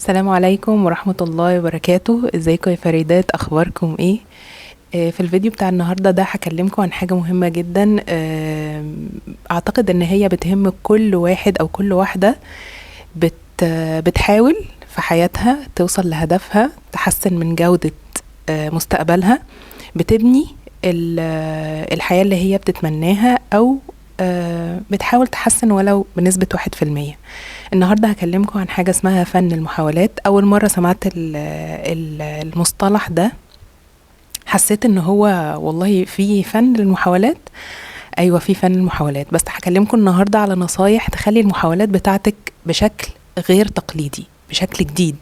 السلام عليكم ورحمة الله وبركاته. ازيكم يا فريدات، اخباركم ايه؟ في الفيديو بتاع النهاردة ده هكلمكم عن حاجة مهمة جدا، اعتقد ان هي بتهم كل واحد او كل واحدة بتحاول في حياتها توصل لهدفها، تحسن من جودة مستقبلها، بتبني الحياة اللي هي بتتمناها، او بتحاول تحسن ولو بنسبة 1%. النهاردة هكلمكم عن حاجة اسمها فن المحاولات. أول مرة سمعت المصطلح ده حسيت إن هو والله في فن المحاولات. أيوة في فن المحاولات، بس هكلمكم النهاردة على نصايح تخلي المحاولات بتاعتك بشكل غير تقليدي، بشكل جديد،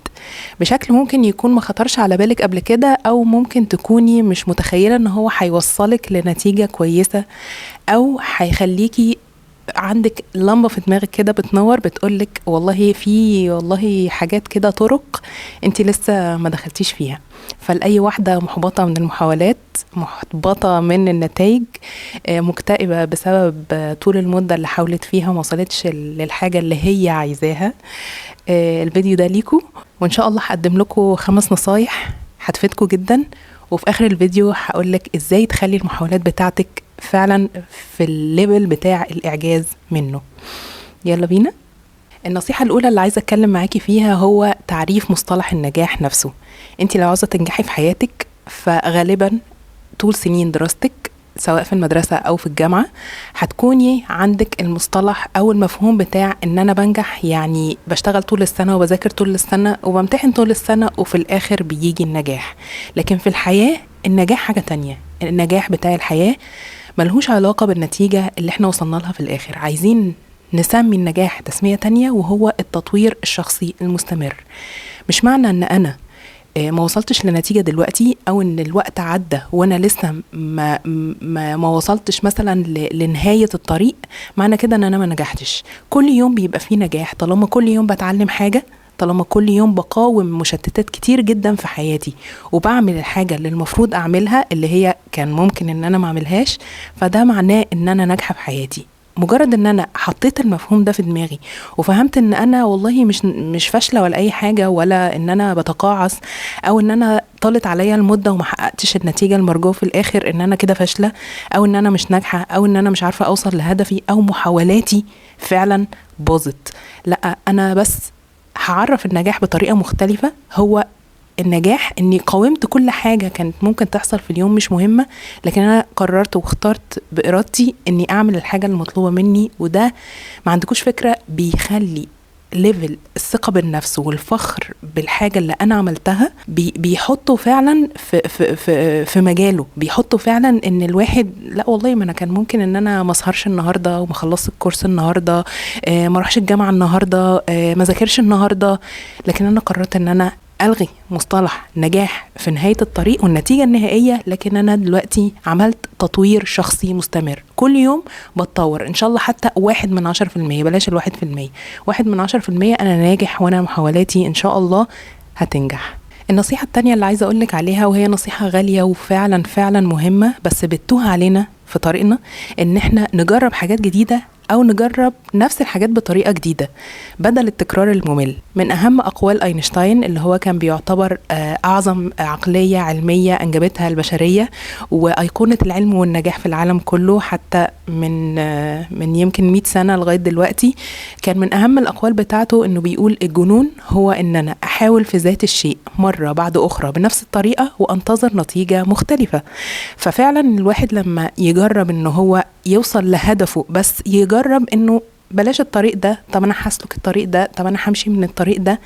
بشكل ممكن يكون ما خطرش على بالك قبل كده، أو ممكن تكوني مش متخيلة إن هو هيوصلك لنتيجة كويسة، أو هيخليكي عندك لمبة في دماغك كده بتنور بتقولك والله في والله حاجات كده، طرق انت لسه ما دخلتيش فيها. فلأي واحدة محبطة من المحاولات، محبطة من النتائج، مكتئبة بسبب طول المدة اللي حاولت فيها وما وصلتش للحاجة اللي هي عايزاها، الفيديو ده ليكو، وإن شاء الله هقدم لكم 5 نصايح هتفيدكم جدا. وفي آخر الفيديو هقولك إزاي تخلي المحاولات بتاعتك فعلا في ال level بتاع الإعجاز منه. يلا بينا. النصيحة الأولى اللي عايزة أتكلم معاكي فيها هو تعريف مصطلح النجاح نفسه. انت لو عاوزة تنجحي في حياتك فغالبا طول سنين دراستك سواء في المدرسة أو في الجامعة هتكوني عندك المصطلح أو المفهوم بتاع إن أنا بنجح، يعني بشتغل طول السنة وبذاكر طول السنة وبمتحن طول السنة وفي الآخر بيجي النجاح. لكن في الحياة النجاح حاجة تانية. النجاح بتاع الحياة ملهوش علاقة بالنتيجة اللي احنا وصلنا لها في الآخر. عايزين نسمي النجاح تسمية تانية، وهو التطوير الشخصي المستمر. مش معنى إن أنا ما وصلتش لنتيجة دلوقتي، أو إن الوقت عدى وأنا لسه ما وصلتش مثلا لنهاية الطريق، معنى كده إن أنا ما نجحتش. كل يوم بيبقى فيه نجاح طالما كل يوم بتعلم حاجة، طالما كل يوم بقاوم مشتتات كتير جدا في حياتي وبعمل الحاجة اللي المفروض أعملها اللي هي كان ممكن إن أنا ما أعملهاش، فده معناه إن أنا ناجحة في حياتي. مجرد ان انا حطيت المفهوم ده في دماغي وفهمت ان انا والله مش فاشلة ولا اي حاجة، ولا ان انا بتقاعس، او ان انا طالت عليا المدة وما حققتش النتيجة المرجوة في الاخر، ان انا كده فاشلة، او ان انا مش ناجحة، او ان انا مش عارفه اوصل لهدفي، او محاولاتي فعلا باظت. لا، انا بس هعرف النجاح بطريقة مختلفة. هو النجاح اني قاومت كل حاجة كانت ممكن تحصل في اليوم مش مهمة، لكن انا قررت واخترت بإرادتي اني اعمل الحاجة المطلوبة مني. وده ما عندكوش فكرة بيخلي level الثقة بالنفس والفخر بالحاجة اللي انا عملتها بيحطه فعلا في, في, في, في مجاله. بيحطه فعلا ان الواحد لا والله ما انا كان ممكن ان انا ما اسهرش النهاردة وما اخلصش الكورس النهاردة، ما اروحش الجامعة النهاردة، ما ذاكرش النهاردة، لكن انا قررت ان انا ألغي مصطلح نجاح في نهاية الطريق والنتيجة النهائية، لكن أنا دلوقتي عملت تطوير شخصي مستمر، كل يوم بتطور إن شاء الله حتى 1 من 10%، بلاش 1%، 1 من 10% أنا ناجح وأنا محاولاتي إن شاء الله هتنجح. النصيحة التانية اللي عايزة أقولك عليها، وهي نصيحة غالية وفعلا فعلا مهمة بس بتوه علينا في طريقنا، إن إحنا نجرب حاجات جديدة أو نجرب نفس الحاجات بطريقة جديدة بدل التكرار الممل. من أهم أقوال أينشتاين اللي هو كان بيعتبر أعظم عقلية علمية أنجبتها البشرية وأيقونة العلم والنجاح في العالم كله حتى من يمكن 100 سنة لغاية دلوقتي، كان من أهم الأقوال بتاعته إنه بيقول الجنون هو إن أنا أحاول في ذات الشيء مرة بعد أخرى بنفس الطريقة وأنتظر نتيجة مختلفة. ففعلا الواحد لما يجرب إنه هو يوصل لهدفه، بس يجرب انه بلاش الطريق ده، طب انا هسلك الطريق ده، طب انا همشي من الطريق ده،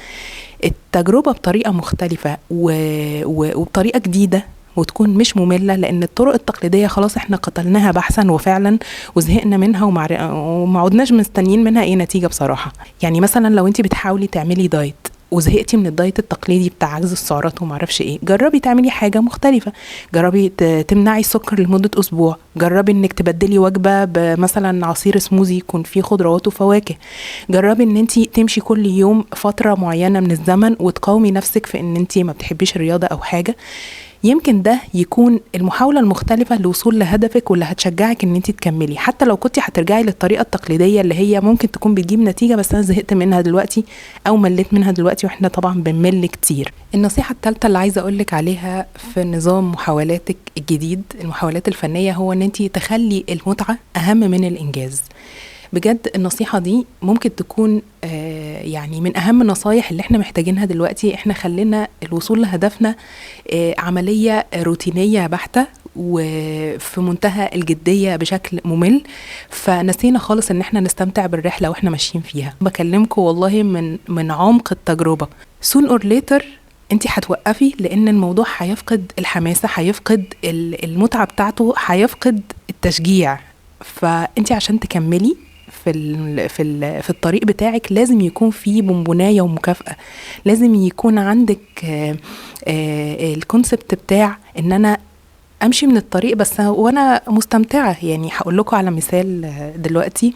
التجربة بطريقة مختلفة وبطريقة جديدة وتكون مش مملة، لان الطرق التقليدية خلاص احنا قتلناها بحثا وفعلا وزهقنا منها وما عدناش مستنيين منها اي نتيجة بصراحة. يعني مثلا لو انت بتحاولي تعملي دايت وزهقتي من الدايت التقليدي بتاع عجز السعرات وما اعرفش ايه، جربي تعملي حاجة مختلفة، جربي تمنعي السكر لمدة اسبوع، جربي انك تبدلي وجبة بمثلا عصير سموزي يكون فيه خضروات وفواكه، جربي ان انت تمشي كل يوم فترة معينة من الزمن وتقاومي نفسك في ان انت ما بتحبيش الرياضة او حاجة. يمكن ده يكون المحاولة المختلفة للوصول لهدفك واللي هتشجعك ان انت تكملي، حتى لو كنتي هترجعي للطريقة التقليدية اللي هي ممكن تكون بتجيب نتيجة بس انا زهقت منها دلوقتي او مليت منها دلوقتي، واحنا طبعا بنمل كتير. النصيحة الثالثة اللي عايزة اقولك عليها في نظام محاولاتك الجديد، المحاولات الفنية، هو ان انت تخلي المتعة اهم من الانجاز. بجد النصيحة دي ممكن تكون يعني من أهم النصايح اللي احنا محتاجينها دلوقتي. احنا خلينا الوصول لهدفنا عملية روتينية بحتة وفي منتهى الجدية بشكل ممل، فنسينا خالص ان احنا نستمتع بالرحلة واحنا ماشيين فيها. بكلمكم والله من عمق التجربة، soon or later انتي هتوقفي، لان الموضوع هيفقد الحماسة، هيفقد المتعة بتاعته، هيفقد التشجيع. فانتي عشان تكملي في الطريق بتاعك لازم يكون في بونبونايه ومكافأة، لازم يكون عندك ال concept بتاع ان انا امشي من الطريق بس وانا مستمتعه. يعني هقول لكم على مثال دلوقتي،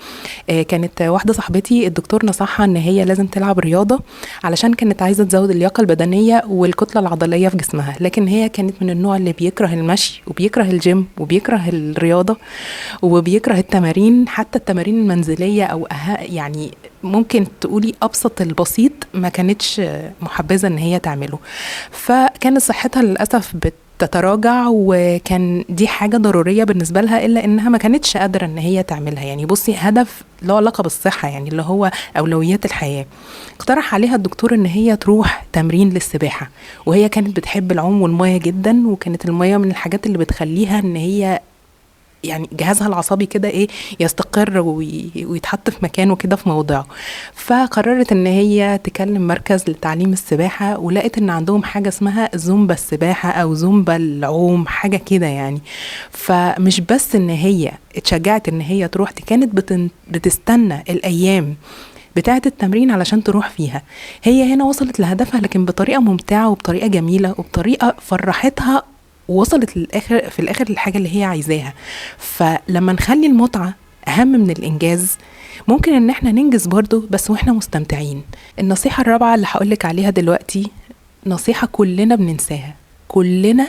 كانت واحدة صاحبتي الدكتور نصحها ان هي لازم تلعب رياضة علشان كانت عايزه تزود اللياقة البدنية والكتله العضلية في جسمها، لكن هي كانت من النوع اللي بيكره المشي وبيكره الجيم وبيكره الرياضة وبيكره التمارين، حتى التمارين المنزلية او يعني ممكن تقولي ابسط البسيط ما كانتش محبذه ان هي تعمله. فكانت صحتها للاسف تتراجع، وكان دي حاجة ضرورية بالنسبة لها إلا إنها ما كانتش قادرة إن هي تعملها. يعني بصي، هدف له علاقة بالصحة، يعني اللي هو أولويات الحياة. اقترح عليها الدكتور إن هي تروح تمرين للسباحة، وهي كانت بتحب العوم والمية جدا، وكانت المية من الحاجات اللي بتخليها إن هي يعني جهازها العصبي كده ايه يستقر ويتحط في مكانه كده في موضعه. فقررت ان هي تكلم مركز لتعليم السباحة، ولقت ان عندهم حاجة اسمها زومبا السباحة او زومبا العوم، حاجة كده يعني. فمش بس ان هي اتشجعت ان هي تروح، دي كانت بتستنى الايام بتاعة التمرين علشان تروح فيها. هي هنا وصلت لهدفها، لكن بطريقة ممتعة وبطريقة جميلة وبطريقة فرحتها، ووصلت للآخر في الآخر للحاجة اللي هي عايزاها. فلما نخلي المتعة أهم من الإنجاز ممكن إن احنا ننجز برضو بس وإحنا مستمتعين. النصيحة الرابعة اللي هقولك عليها دلوقتي نصيحة كلنا بننساها، كلنا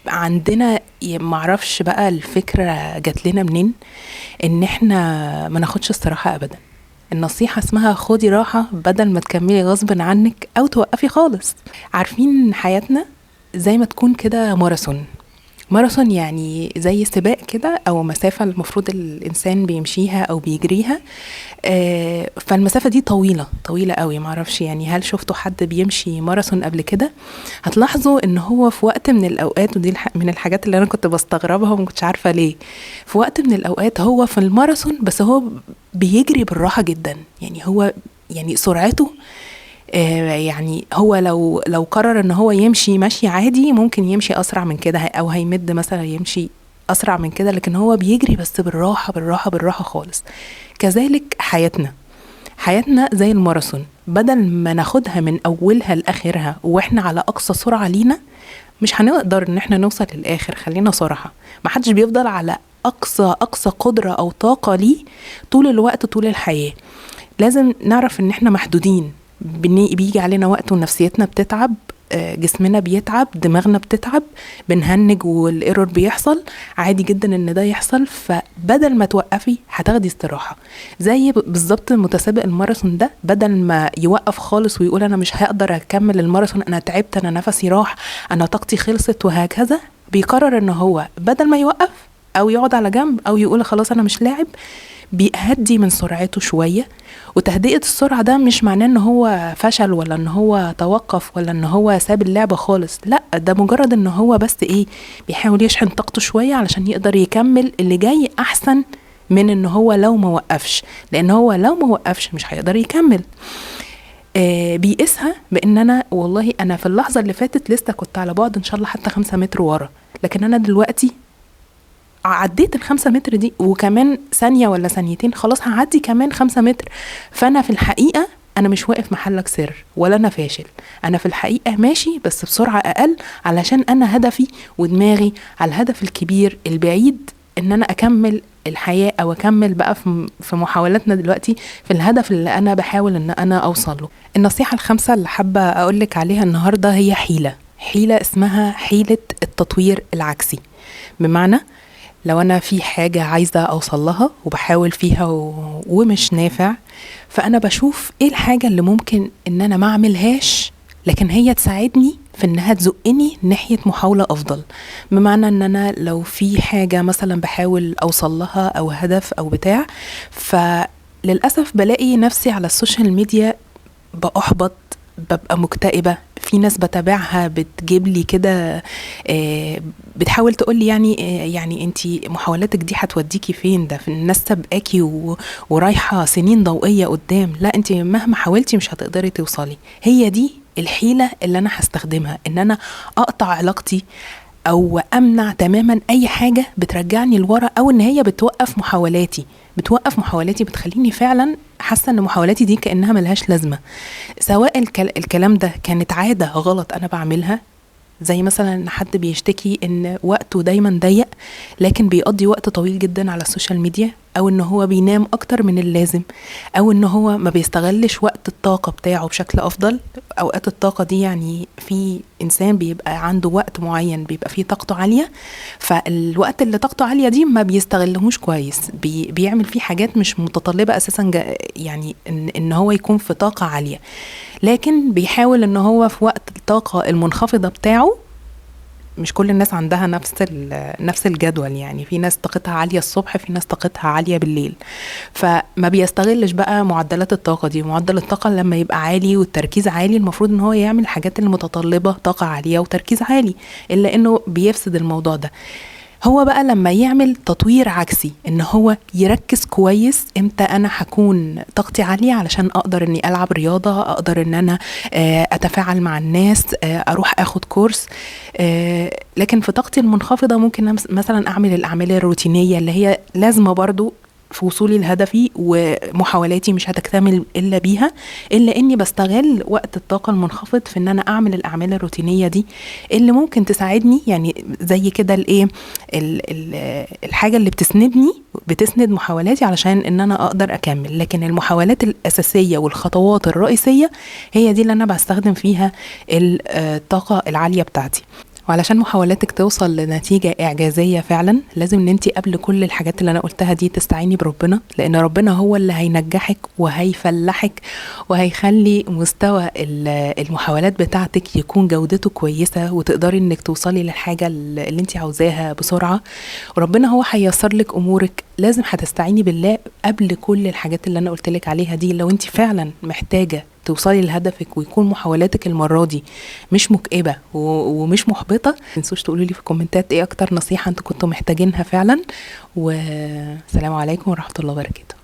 عندنا معرفش بقى الفكرة جات لنا منين، إن احنا ما ناخدش استراحة أبدا. النصيحة اسمها خدي راحة بدل ما تكملي غصب عنك أو توقفي خالص. عارفين حياتنا زي ما تكون كده ماراثون، ماراثون يعني زي سباق كده أو مسافة المفروض الإنسان بيمشيها أو بيجريها. فالمسافة دي طويلة طويلة قوي. معرفش يعني هل شفتوا حد بيمشي ماراثون قبل كده؟ هتلاحظوا إن هو في وقت من الأوقات، ودي من الحاجات اللي أنا كنت بستغربها وما كنتش عارفة ليه، في وقت من الأوقات هو في الماراثون بس هو بيجري بالراحة جدا. يعني هو يعني سرعته يعني هو لو قرر ان هو يمشي مشي عادي ممكن يمشي اسرع من كده، او هيمد مثلا يمشي اسرع من كده، لكن هو بيجري بس بالراحة بالراحة بالراحة خالص. كذلك حياتنا زي الماراثون، بدل ما ناخدها من اولها لاخرها واحنا على اقصى سرعة لينا مش هنقدر ان احنا نوصل للاخر. خلينا صراحة، ما حدش بيفضل على اقصى قدره او طاقة ليه طول الوقت طول الحياة. لازم نعرف ان احنا محدودين، بيجي علينا وقت ونفسيتنا بتتعب، جسمنا بيتعب، دماغنا بتتعب، بنهنج وال error بيحصل، عادي جدا ان ده يحصل. فبدل ما توقفي هتاخدي استراحة، زي بالظبط متسابق الماراثون ده، بدل ما يوقف خالص ويقول انا مش هقدر اكمل الماراثون، انا تعبت، انا نفسي راح، انا طاقتي خلصت وهكذا، بيقرر ان هو بدل ما يوقف او يقعد على جنب او يقول خلاص انا مش لاعب، بيهدي من سرعته شوية. وتهدئة السرعة ده مش معناه ان هو فشل ولا ان هو توقف ولا ان هو ساب اللعبة خالص، لا، ده مجرد ان هو بس ايه بيحاول يشحن طاقته شوية علشان يقدر يكمل اللي جاي احسن من ان هو لو ما وقفش، لان هو لو ما وقفش مش هيقدر يكمل. بيقيسها بان انا والله انا في اللحظة اللي فاتت لسه كنت على بعد ان شاء الله حتى 5 متر ورا، لكن انا دلوقتي عديت 5 متر دي وكمان ثانية ولا ثانيتين، خلاص هعدي كمان 5 متر. فأنا في الحقيقة أنا مش واقف محلك سر ولا أنا فاشل، أنا في الحقيقة ماشي بس بسرعة أقل، علشان أنا هدفي ودماغي على الهدف الكبير البعيد، إن أنا أكمل الحياة أو أكمل بقى في محاولاتنا دلوقتي في الهدف اللي أنا بحاول إن أنا أوصله. النصيحة الخامسة اللي حابة أقولك عليها النهاردة هي حيلة حيلة اسمها حيلة التطوير العكسي. بمعنى لو أنا في حاجة عايزة أوصل لها وبحاول فيها ومش نافع، فأنا بشوف إيه الحاجة اللي ممكن إن أنا ما أعملهاش لكن هي تساعدني في إنها تزقني ناحية محاولة أفضل. بمعنى إن أنا لو في حاجة مثلا بحاول أوصل لها أو هدف أو بتاع، فللأسف بلاقي نفسي على ال social media بأحبط، ببقى مكتئبة. في ناس بتابعها بتجيب لي كده، بتحاول تقول لي يعني انتي محاولاتك دي هتوديكي فين، ده في الناس سابقاكي ورايحة سنين ضوئية قدام، لا انتي مهما حاولتي مش هتقدري توصلي. هي دي الحيلة اللي انا هستخدمها، ان انا اقطع علاقتي او امنع تماما اي حاجة بترجعني لورا، او ان هي بتوقف محاولاتي، بتخليني فعلا حاسة ان محاولاتي دي كأنها ملهاش لازمة. سواء الكلام ده كانت عادة غلط انا بعملها، زي مثلا ان حد بيشتكي ان وقته دايما ضيق لكن بيقضي وقت طويل جدا على ال social media، او ان هو بينام اكتر من اللازم، او ان هو ما بيستغلش وقت الطاقة بتاعه بشكل افضل. اوقات الطاقة دي يعني في انسان بيبقى عنده وقت معين بيبقى فيه طاقته عالية، فالوقت اللي طاقته عالية دي ما بيستغلهوش كويس، بيعمل فيه حاجات مش متطلبة اساسا، يعني ان هو يكون في طاقة عالية، لكن بيحاول ان هو في وقت الطاقة المنخفضة بتاعه. مش كل الناس عندها نفس الجدول، يعني في ناس طاقتها عالية الصبح، في ناس طاقتها عالية بالليل، فما بيستغلش بقى معدلات الطاقة دي. معدل الطاقة لما يبقى عالي والتركيز عالي المفروض ان هو يعمل الحاجات المتطلبة طاقة عالية وتركيز عالي، إلا انه بيفسد الموضوع ده. هو بقى لما يعمل تطوير عكسي، ان هو يركز كويس امتى انا هكون طاقتي عالية علشان اقدر اني العب رياضة، اقدر ان انا اتفاعل مع الناس، اروح اخد كورس. لكن في طاقتي المنخفضة ممكن مثلا اعمل الاعمال الروتينية اللي هي لازمة برضو في وصولي لهدفي ومحاولاتي مش هتكتمل إلا بيها، إلا إني بستغل وقت الطاقة المنخفض في إن أنا أعمل الأعمال الروتينية دي اللي ممكن تساعدني، يعني زي كده الإيه الحاجة اللي بتسندني، بتسند محاولاتي علشان إن أنا أقدر أكمل. لكن المحاولات الأساسية والخطوات الرئيسية هي دي اللي أنا بستخدم فيها الطاقة العالية بتاعتي. وعلشان محاولاتك توصل لنتيجة إعجازية فعلا لازم ان انتي قبل كل الحاجات اللي انا قلتها دي تستعيني بربنا، لان ربنا هو اللي هينجحك وهيفلحك وهيخلي مستوى المحاولات بتاعتك يكون جودته كويسة، وتقدري انك توصلي للحاجة اللي انتي عاوزاها بسرعة، وربنا هو هيسر لك امورك. لازم هتستعيني بالله قبل كل الحاجات اللي انا قلتلك عليها دي لو انتي فعلا محتاجة توصلي لهدفك ويكون محاولاتك المرة دي مش مكئبة ومش محبطة. متنسوش تقولوا لي في الكومنتات ايه اكتر نصيحة انتوا كنتوا محتاجينها فعلا. والسلام عليكم ورحمة الله وبركاته.